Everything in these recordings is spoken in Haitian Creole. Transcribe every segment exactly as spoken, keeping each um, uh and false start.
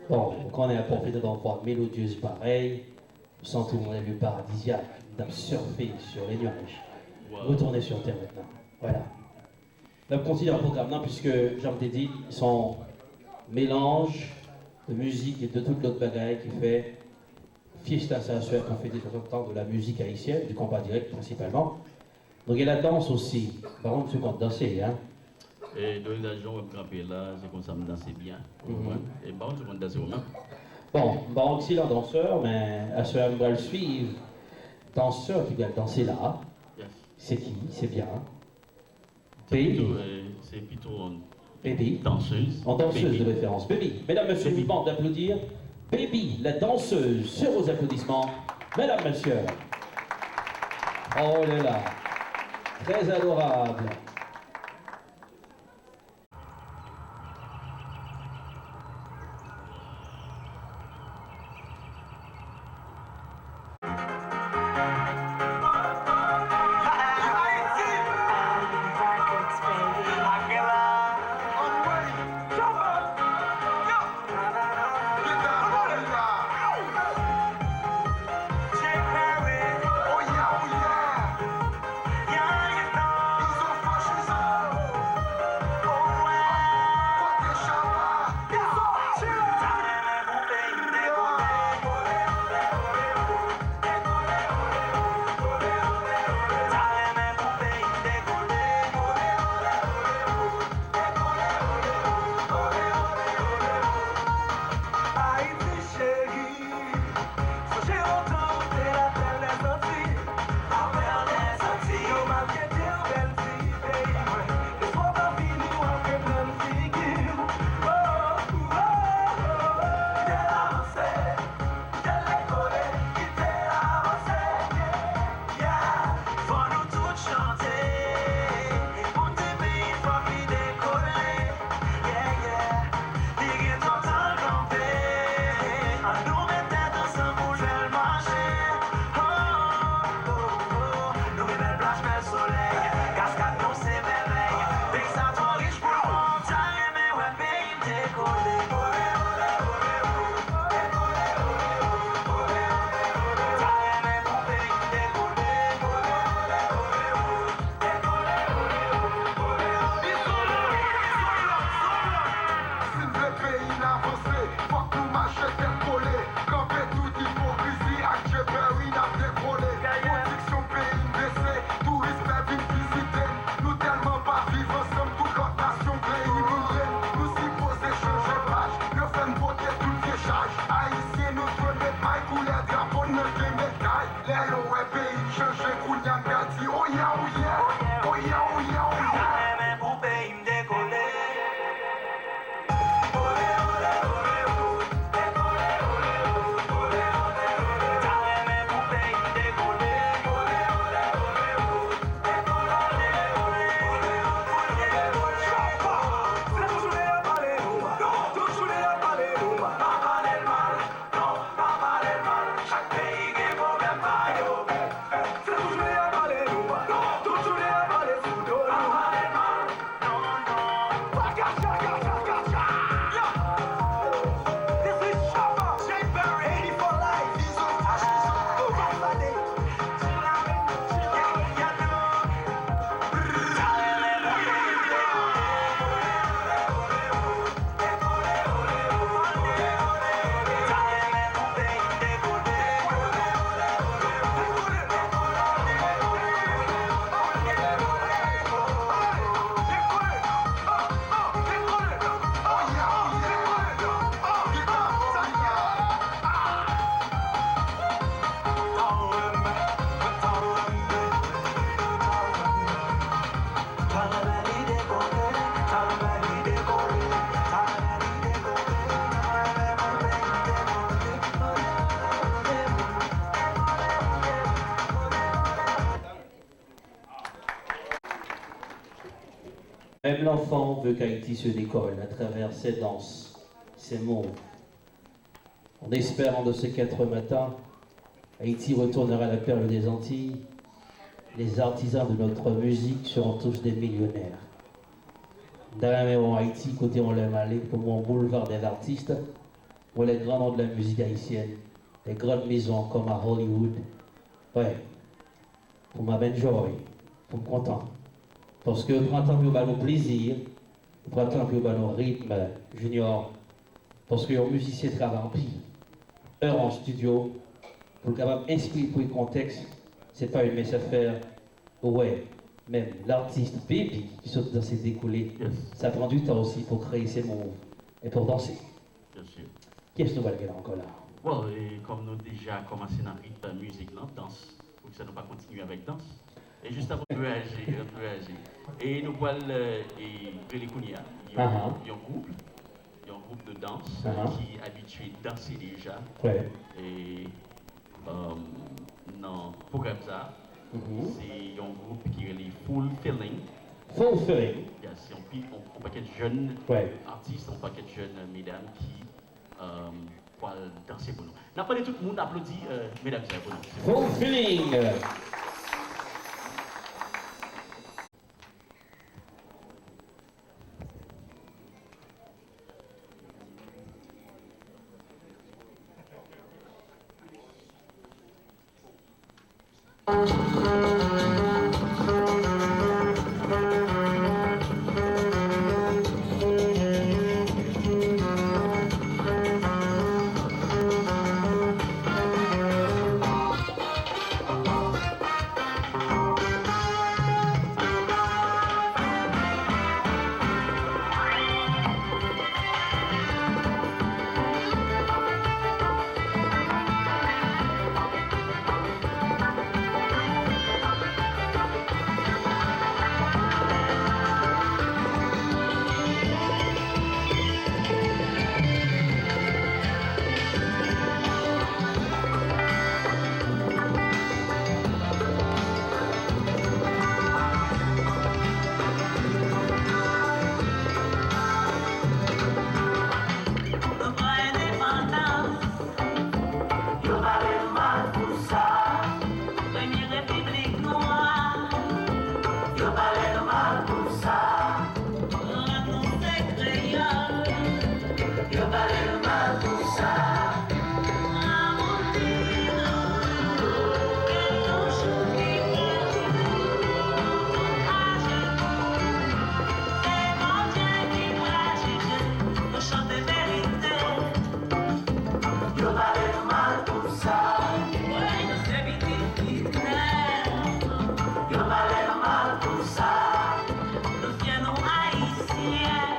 Bon, ou konnen, aprè w fè yon vwa melodieuse pareil, ou santi w nan yon lye paradisyak, ou t ap surfer sur les nuages. Retournez sur terre maintenant. Voilà. N ap kontinye ak pwogram nan, puisque, jan m te di, se yon mélange de musique et de tout lòt bagay ki fè fiesta sa aswè a pou fete trant an de la musique haïtienne, du compas direct principalement. Nou gen la dans aussi. M pa konn si w konn danse, hein? E Dorinda, jan w wè m kanpe la, se konsa m danse byen. Ou konprann? E m pa konn si w konn danse ou menm. Bon, m pa yon eksilan dansè, men aswè a m pral swiv dansè ki pral danse la. Yes. Se ki? Se byen. Baby. Pito, euh, se pito yon Baby. Dansez. En danseuse de référence. Baby. Mesdames, messieurs, je vous demande d'applaudir Baby, la danseuse, sur vos applaudissements. Mesdames, messieurs. Oh là là. Très adorable. Cheri, sonje lontan ou te la bèl dèzanti. La bèl dèzanti. Yo maltrete w bèl ti peyi mwen. Lespwa pa fini w ap reprann figi w. Oh, oh, oh, oh. Kite l avanse, kite l dekole, kite l avanse. Yeah, fò nou tout chante. Pou n di peyi fòk li dekole. Yeah, yeah. Li gen twòp tan l kanpe. Ann nou met tèt ansanm pou l fè l mache. Oh, oh, oh. Nou gen bèl plaj, bèl solèy. Kaskad nou se mèvèy. Peyi sa twò rich pou nou. M ta renmen wè peyi m dekole. Si n vle peyi n avanse, fòk nou mache tèt kole. Kanpe tout ipokrizi ak dye pè, wi, n ap dekole. Pwodiksyon peyi n bese, touris pè vin vizite n. Nou tèlman pa viv ansanm, tout lòt nasyon vle imilye n. Nou sipoze chanje paj, yo fè n pote tout vye chaj. Ayisyen, nou dwe met may koulè drapo n nan, dwe met kay. Lè yo wè peyi n chanje, kounye a n pral di, oye, oye, oye, oye, oye. Renmen pou peyi m dekole. Même l'enfant veut qu'Haïti se décolle à travers ses danses, ses mots. En espérant de ce qu'être matin, Haïti retournera la perle des Antilles, les artisans de notre musique seront tous des millionnaires. M ta renmen wè yon Ayiti kote yon lè m ale pou m wè yon boulevard des artistes, Wè les grands noms de la musique haïtienne, les grandes maisons comme à Hollywood. Wè, pou m ap enjoy, pou m kontan. Paske yo pran tan pou yo ba nou plezi, yo pran tan pou yo ba nou ritm, Junior. Paske yon mizisyen travay anpil. È an estidyo, pou l kapab enspire, pou kontèks, se pa yon mince affaire. Wè, menm l'artiste Baby ki sot danse dekoule, sa pran du temps aussi pou kreye se move e pou danse. Kiyès nou pral gen la ankò la? Bon, e kòm nou deja kòmanse nan ritm mizik lan, dans, poukisa nou pa kontinye avèk dans? E jis avan nou reyaji, nou reyaji. E nou pral e, e rele kounye a yon, yon gwoup, yon gwoup de dans ki abitye danse deja. E, um, nan pwogram sa, se yon gwoup ki rele Full Feeling. Full Feeling. Yes, se yon, pi- yon, yon pakèt jèn atis, yon pakèt jèn medam ki um, pral danse pou nou. N ap mande tout moun aplodi, euh, medam sa yo pou nou. Full Feeling. Nou pran endepandans. Yo pale n mal pou sa. Premye repiblik nwa. Yo pale n mal pou sa. Lang nou se kreyòl. Yo pale n mal pou sa. Amoni nou. Ke nou chouke pou nou. Ajenou. Se Bondye ki pral jije. Nou chante verite. Yo pale n mal pou sa. Wi, nou se pitit Fidèl. Yo pale n mal pou sa. Nou fyè, nou ayisyen.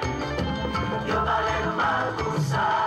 Yo pale n mal pou sa.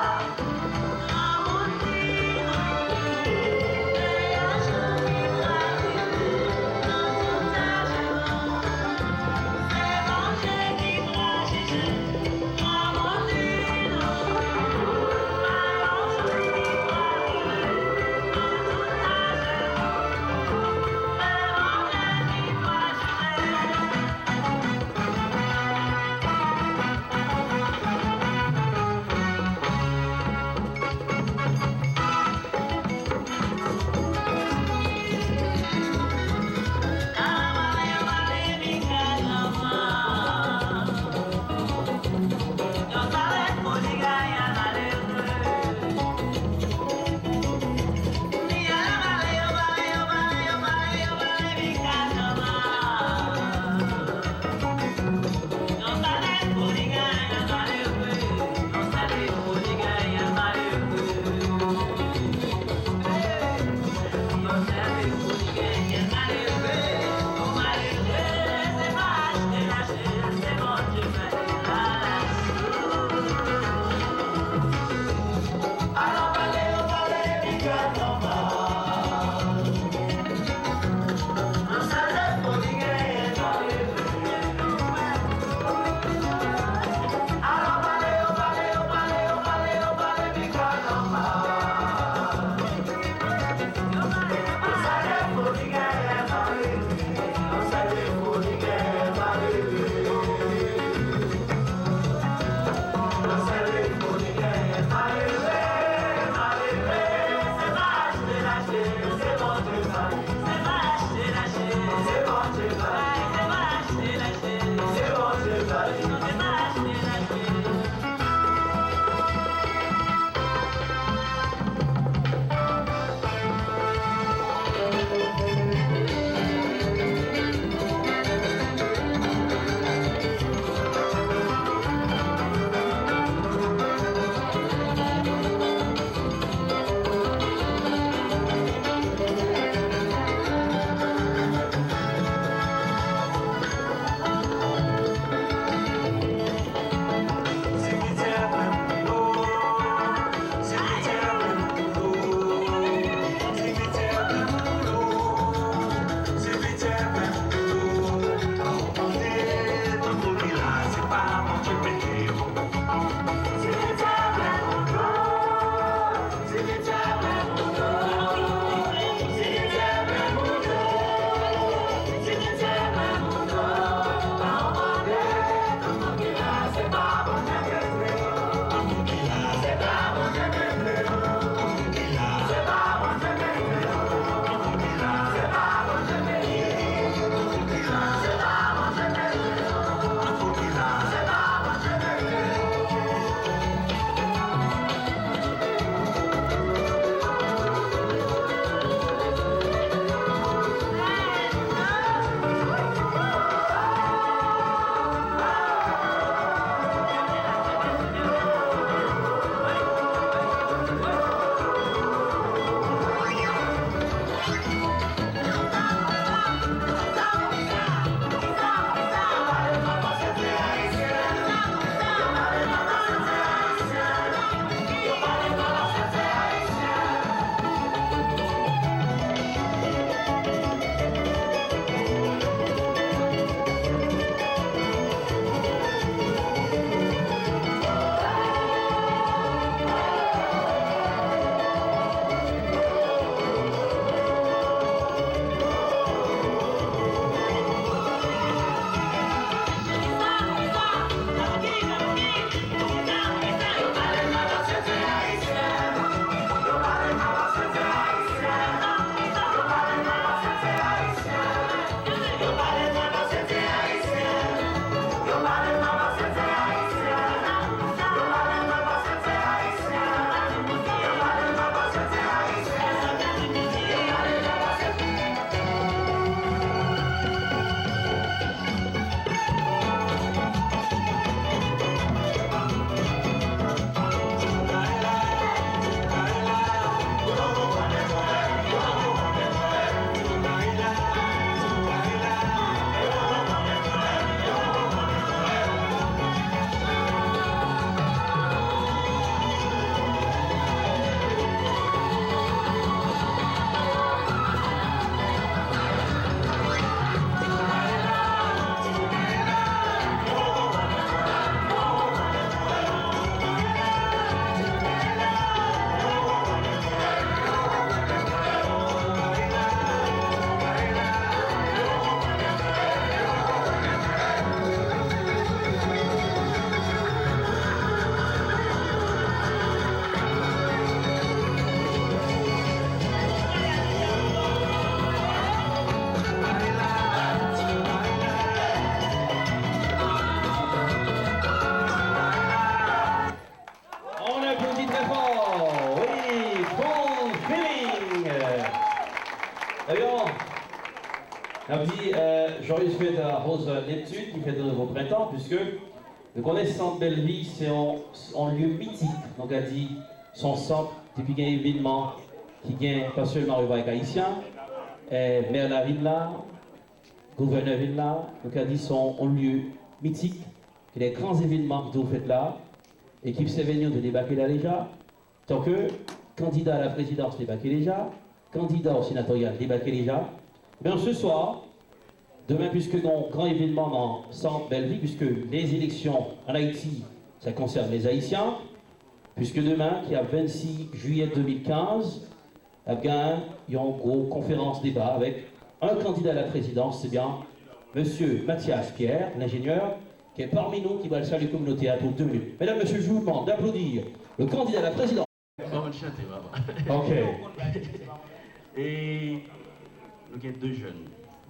N ap di, euh, joyeuses fêtes à Rose Neptune, ki fèt yon nouvo prentan, puiske nou konnen sant Bèlvi, se yon, yon lye mitik. Nou ka di, se yon sant, depi gen evènman ki gen, pa sèlman Revival Ayisyen, eh, mè lavil la, gouvènè vil la, nou ka di, se yon, yon lye mitik, ki de gran evènman ki toujou fèt la, ekip Sevenyon te debake la deja, tanke kandida a la prezidans debake deja, kandida o senatoryal debake deja. Ebyen, se swa, demen, puiske gen yon gran evènman nan sant Bèlvi, puiske les élections en Haïti, ça concerne les Haïtiens, puiske demen, ki a vennsis jiyè de mil kenz, ap gen yon gwo konferans deba avèk yon kandida a la prezidans, se byen Mesye Mathias Pierre, lenjenyè, ki pami nou, ki pral salye kominote a pou de minit. Medam, mesye, je vous demande d'applaudir le candidat à la présidence. Ban mwen chante, papa. Ok. E nou gen de jèn,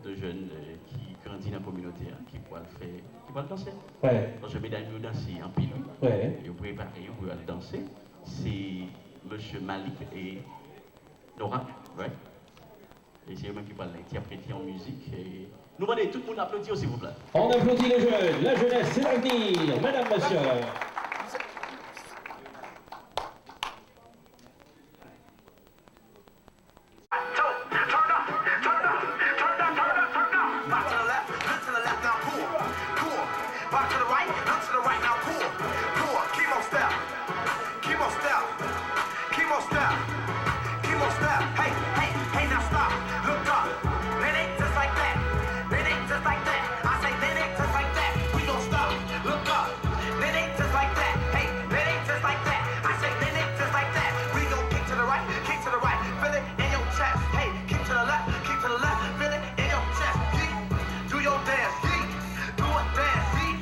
de jèn, euh, ki grandi nan kominote a, ki pral fè, ki pral danse. Wi. Paske medam yo danse anpil, wi. Wi. Yo prepare yo pou yo al danse. Se Mesye Malik e Nora, right? E se yo menm ki pral entèprete yon mizik. E nou mande tout moun aplodi yo, silvouplè. On applaudit les jeunes. La jeunesse, c'est l'avenir. Mesdames, messieurs. Back to the left, look to the left, now pull, pull. Back to the right, look to the right, now pull, pull. Chemo style. Chemo style, chemo style, chemo style. Hey, hey, hey, now stop. Look up. It ain't just like that. It ain't just like that. I say it ain't just like that. We gon' stop. Look up. It ain't just like that. Hey, it ain't just like that. I say it ain't just like that. We gon' kick to the right, kick to the right. Feel it in your chest. Hey, kick to the left, kick to the left. Feel it in your chest. Yeet. Do your dance. Yeet. Do a dance, see?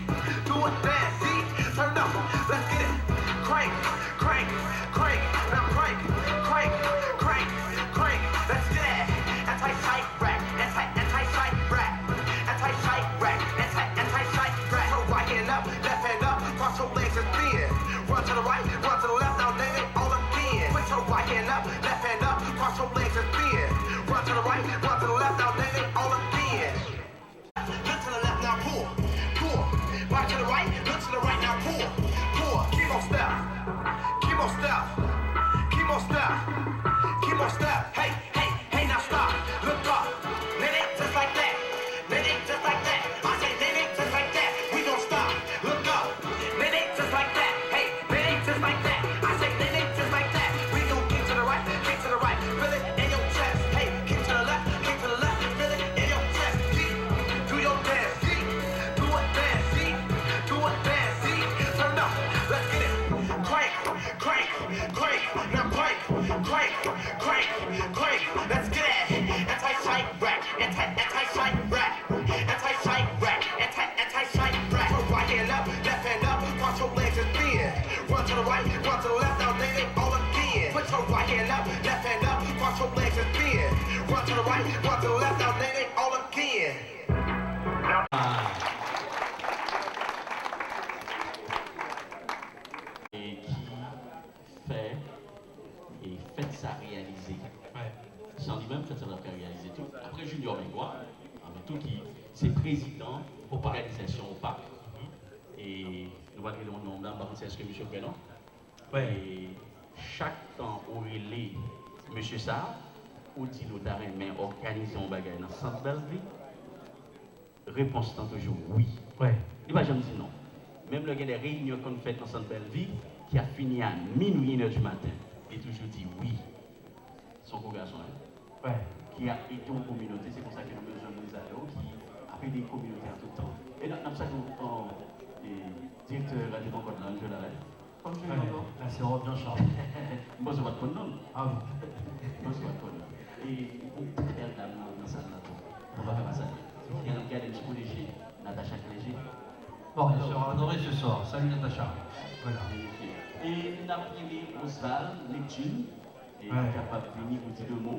Do a dance, see? Turn up, let's get it. Crank, crank, crank, now crank, crank, crank, crank. Let's get it. Anti-Chiraq, anti, anti-Chiraq, anti-Chiraq, anti, anti-Chiraq. So right hand up, left hand up, cross your legs and spin. Run to the right, run to the left, now they, they all again. Put your right hand up, left hand up, cross your legs and spin. Run to the right, run to the left, now they, they all again. Look to the left, now pull, pull. Back to the right, look to the right, now pull, pull. Chemo style, chemo style, chemo style, chemo style. Hey, hey, hey, now stop, look up. It ain't just like that, it ain't just like that. I say it ain't just like that. We gon' stop, look up. It ain't just like that. Hey, it ain't just like that. I say it ain't just like that. We gon' kick to the right, kick to the right. Feel it in your chest. Hey, kick to the left, kick to the left. Feel it in your chest. Yeet. Do your dance, yeet. Do a dance, yeet. Do a dance, yeet. Turn up. Let's get it. Crank, crank, crank. Now crank, crank, crank, crank. Let's get it. Anti-Chiraq, anti, anti-Chiraq, anti-Chiraq, anti, anti-Chiraq. Put right hand up, left hand up, cross your legs and spin. Run to the right, run to the left, now they, they all again. Put your right hand up, left hand up, cross your legs and spin. Run to the right, run to the left, now they, they all again. E ki fè, e fèt sa reyalize. San li menm, fèt sa pa t ap ka reyalize tou. Apre Junior Mengoal, anvan tou, ki se prezidan òganizasyon OPAC. E nou pa t rele yon non la, m pa konn si èske misye kwè non. E chak tan ou rele mesye sa, ou di l ou ta renmen òganize yon bagay nan sant Bèlvi, repons lan toujou wi. Wi. Li pa janm di non. Menm lè gen de reyinyon k konn fèt nan sant Bèlvi, ki ap fini a minwi, inè di maten, li toujou di wi. Se yon gwo gason, wi. Wi. Ki ap ede yon kominote, se konsa ke nou bezwen moun sa yo ki ap ede kominote a tout tan. E n ap, n ap salye, e, direktè Radyo Konkòd la, Angela, wi. Kòm se yon ankò? Mèsi, Rob Jean Charles. M panse w pa t konn non l. A bon? M panse w pa t konn non l. E yon bèl dam nan, nan sal la tou. Ou pa ka pa salye. Gen lòt gade m sou je Natacha Clergé. Bon, elle sera honorée ce soir. Salut Natacha. Voilà. E n ap rele Osval Neptune, e ki kapab vini pou di de mo.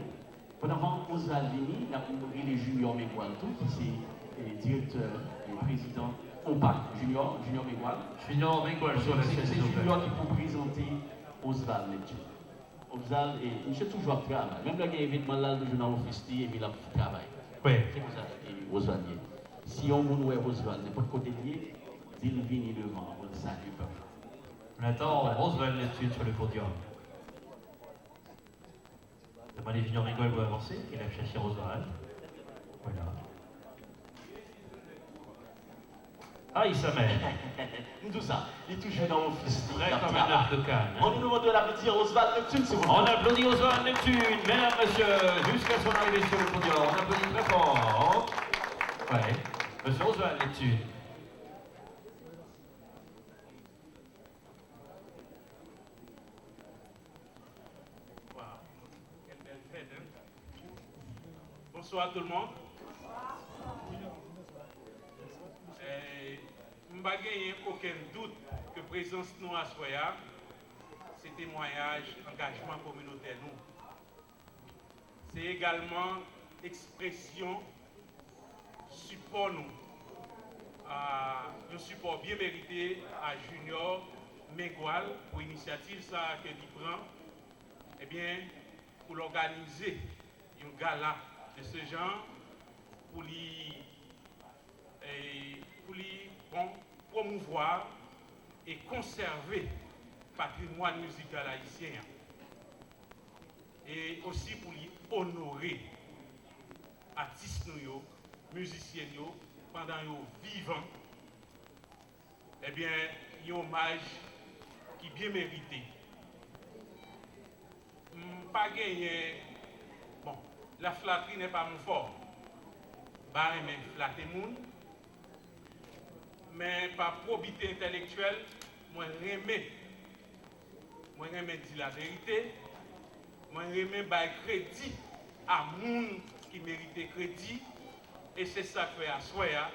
Bon, avan Osval vini, n ap rele Junior Mengoal tou, ki se, e, direktè e prezidan OPAC. Junior, Junior Mengoal. Junior Mengoal, se, se Junior ki pou prezante Osval Neptune. Osval, e, misye toujou ap travay. Menm lè gen evènman la, l toujou nan ofis li, epi l ap travay. Wi. Se konsa, e, Rosevald ye. Si yon moun wè Rosevald nenpòt kote l ye, di l vini devan an pou l salye pèp la. On attend Rosevald Neptune sur le podium. Demandez Junior Mengol pour avancer, il a cherché Rosevald. Voilà. Ay, sa men. M di w sa, li toujou nan yon fis, li ap travay. On nous demande de l'applaudir Rosevald Neptune, s'il vous plaît. On applaudit Rosevald Neptune, mesdames, messieurs, jusqu'à son arrivée sur le podium. On applaudit très fort. Ouais. Monsieur Rosevald Neptune. Waw, quelle belle fête, hein? Bonsoir tout le monde. Eh, m pa genyen okenn dout ke prezans nou aswè a, se temwayaj angajman kominotè nou. Se egalman ekspresyon sipò nou, a, yon sipò byen merite a Junior Mengual pou inisyativ sa a ke li pran, ebyen, pou l òganize yon gala de ce genre, pou li, e, pou li, bon, pwomouvwa e konsève patrimwàn mizikal ayisyen an. E osi pou li onore atis nou yo, mizisyen yo, pandan yo vivan, ebyen, yon omaj ki byen merite. M pa genyen, bon, la flatterie n'est pas mon fort. M pa renmen flate moun, men pa pwobite entèlektyèl, mwen renmen Mwen renmen di laverite, mwen renmen bay kredi a moun ki merite kredi, e se sa k fè aswè a,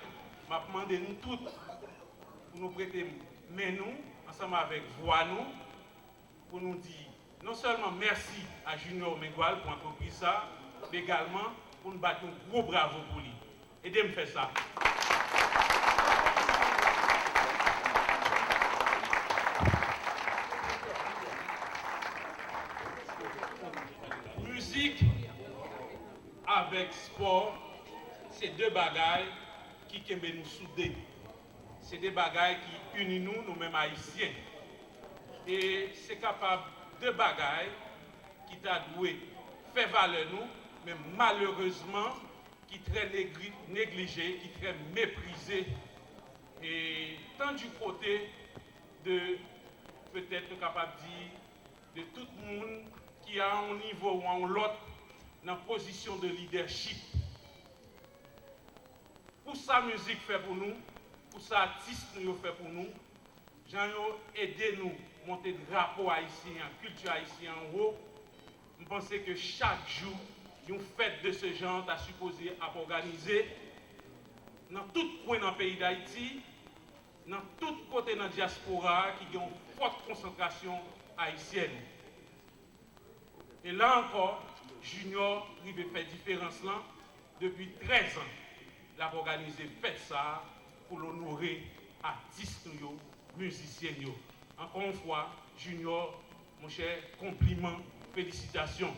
m ap mande nou tout pou nou prete men nou ansanm avèk vwa nou, pou nou di non sèlman mèsi a Junior Mengual pou antrepriz sa, men egalman pou n bat yon gwo bravo pou li. Ede m fè sa. Mizik avèk spò, se de bagay ki kenbe nou soude. Se de bagay ki ini nou, nou menm Ayisyen. E se kapab de bagay ki ta dwe fè valè nou, men malerezman, ki trè negri-, neglije, ki trè meprize, e tan di kote de, petèt nou kapab di, de tout moun ki a yon nivo ou a yon lòt nan pozisyon de lidèchip. Pou sa mizik fè pou nou, pou sa atis nou yo fè pou nou, jan yo ede nou monte drapo ayisyen an, kilti ayisyen an wo, m panse ke chak jou, yon fèt de ce genre ta sipoze ap òganize nan tout kwen nan peyi Dayiti, nan tout kote nan dyaspora a ki gen yon fòt konsantrasyon ayisyèn. E la ankò, Junior rive fè diferans lan. Depi trèz an, l ap òganize fèt sa a pou l onore atis nou yo, mizisyen n yo. Ankò yon fwa, Junior, monchè, konpliman, felisitasyon.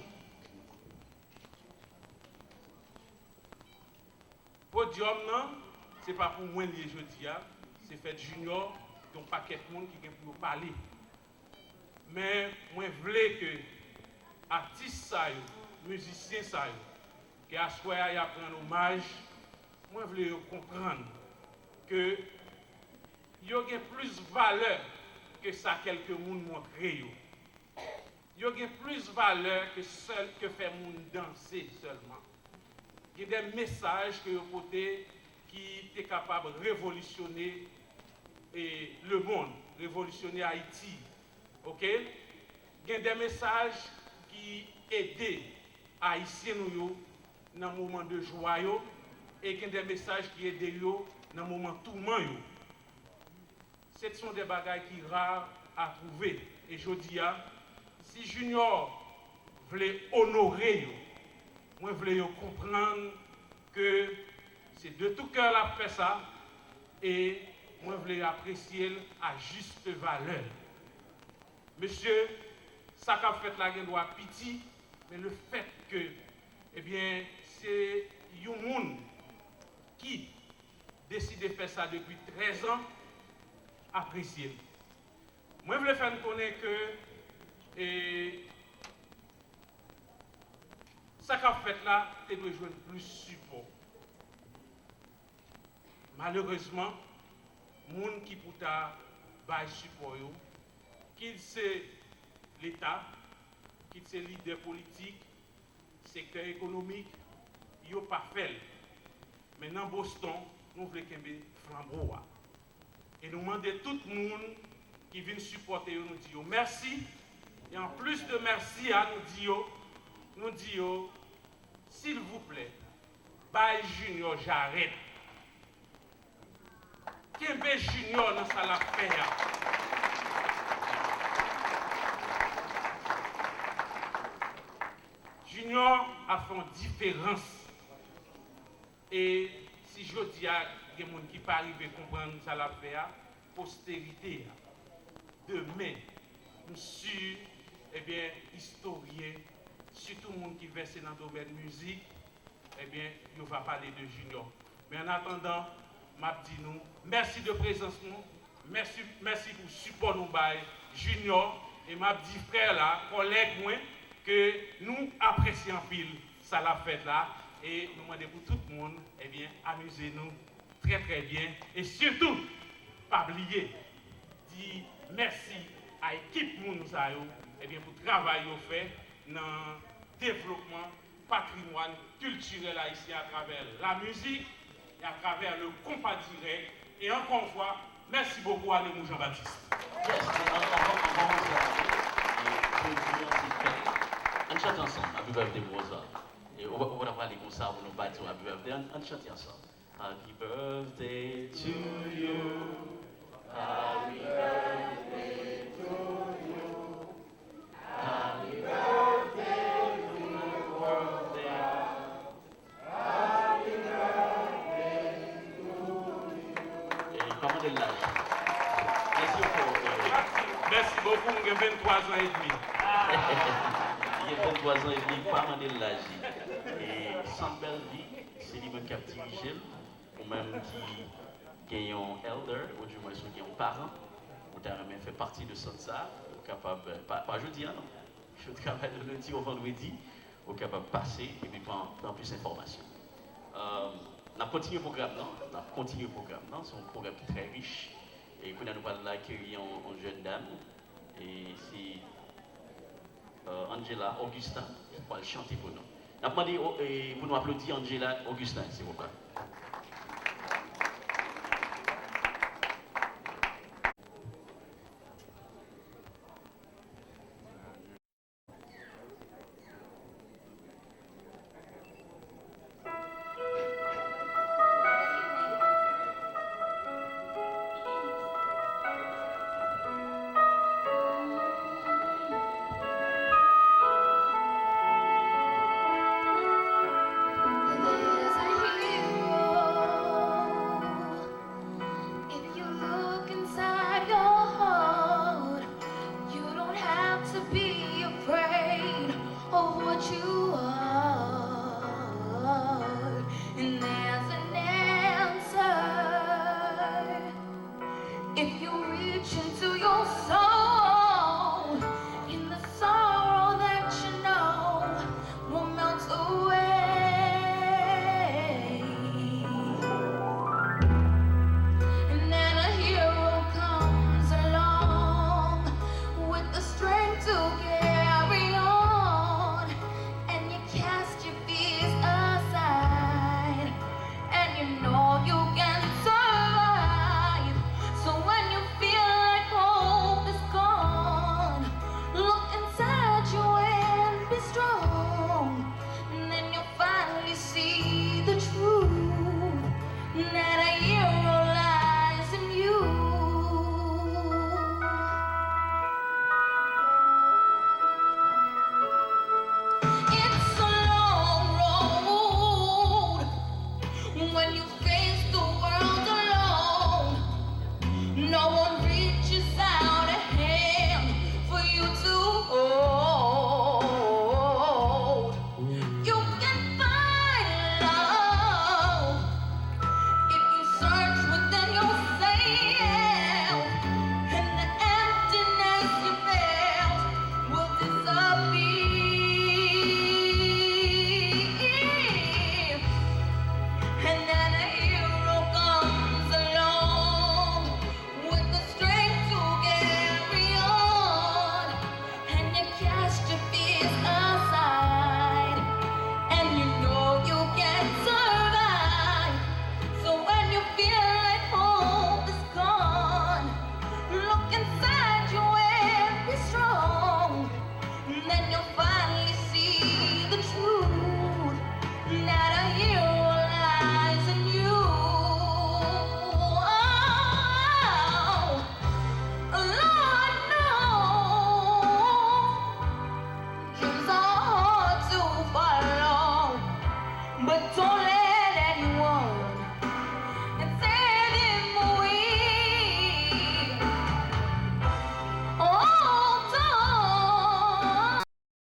Podyòm nan, se pa pou mwen l ye jodi a, se fèt Junior, gen yon pakèt moun ki gen pou yo pale. Men mwen vle ke atis sa yo, mizisyen sa yo, ke aswè a y ap rann omaj, mwen vle yo konprann ke yo gen plis valè ke sa kèlke moun montre yo. Yo gen plis valè ke sèl, ke fè moun danse sèlman. Gen de mesaj ke yo pote ki te kapab revolisyone, e, lemonn, revolisyone Ayiti. Oke? Gen de mesaj ki ede Ayisyen nou yo nan moman de jwa yo, e gen de mesaj ki ede yo nan moman touman yo. Se son de bagay ki ra a twouve. E jodi a, si Junior vle onore yo, mwen vle yo konprann ke se de tout kè l ap fè sa, e mwen vle apresye l a jis valè l. Mesye, sa k ap fèt la gen dwa piti, men le fèt ke, ebyen, se yon moun ki deside fè sa depi trèz an, apresye l. Mwen vle fè n konnen ke e, sa k ap fèt la te dwe jwenn plis sipò. Malerezman, moun ki pou ta bay sipò yo, kit se Leta, kit se lidè politik, sektè ekonomik, yo pa fè l. Men nan Boston, nou vle kenbe flanbo a. E nou mande tout moun ki vin sipòte yo, nou di yo mèsi. E anplis de mèsi a, nou di yo, nou di yo, silvouplè, bay Junior jarèt. Kenbe Junior nan sa l ap fè a. Junior ap fè yon diferans. E si jodi a gen moun ki pa rive konprann sa l ap fè a, posterite a, demen, m si, ebyen, istoryen, sitou moun ki vèse nan domèn mizik, ebyen, yo va pale de Junior. Men an atandan, m ap di nou mèsi de prezans nou, mèsi, mèsi pou sipò nou bay Junior, e m ap di frè la, kòlèg mwen, ke nou apresye anpil sa l ap fèt la, e nou mande pou tout moun, ebyen, amize nou trè, trè byen, e sitou, pa bliye di mèsi a ekip moun sa yo, ebyen, pou travay yo fè nan devlopman patrimwàn kiltirèl ayisyen atravè lamizik e atravè le konpa dirèk. E ankò yon fwa, mèsi bokou a Nemou Jean Baptiste. Yes, an- an- anvan, anvan nou chante, e, jodi an se fèt la. Ann chante ansanm, Happy Birthday pou Rosa. E ou, ou pa prale konsa pou nou pa di w Happy Birthday, ann, ann chante ansanm. Happy birthday to you. Happy birthday to you. Happy birthday to you. Happy birthday to you. E pa mande l laj. Mèsi ankò. Mèsi bokou, m gen venntwa zan edmi. Li gen venntwa zan edmi, pa mande l laj li. E Sambèl Vi, se li menm k ap dirije l. Ou menm ki gen yon elder, ou dimwens ou gen yon paran, ou ta renmen fè pati de sant sa, ou kapab, pa, pa jodi a non, si w travay de lendi o vandredi, ou kapab pase epi pran, pran plis enfòmasyon. Euh, n ap kontinye pwogram nan, n ap kontinye pwogram nan, se yon pwogram ki trè rich, e kounye a nou pral akeyi yon, yon jèn dam, e se euh, Angela Augustin, ki pral chante pou nou. N ap mande, oh, eh, pou nou aplodi Angela Augustin, silvouplè.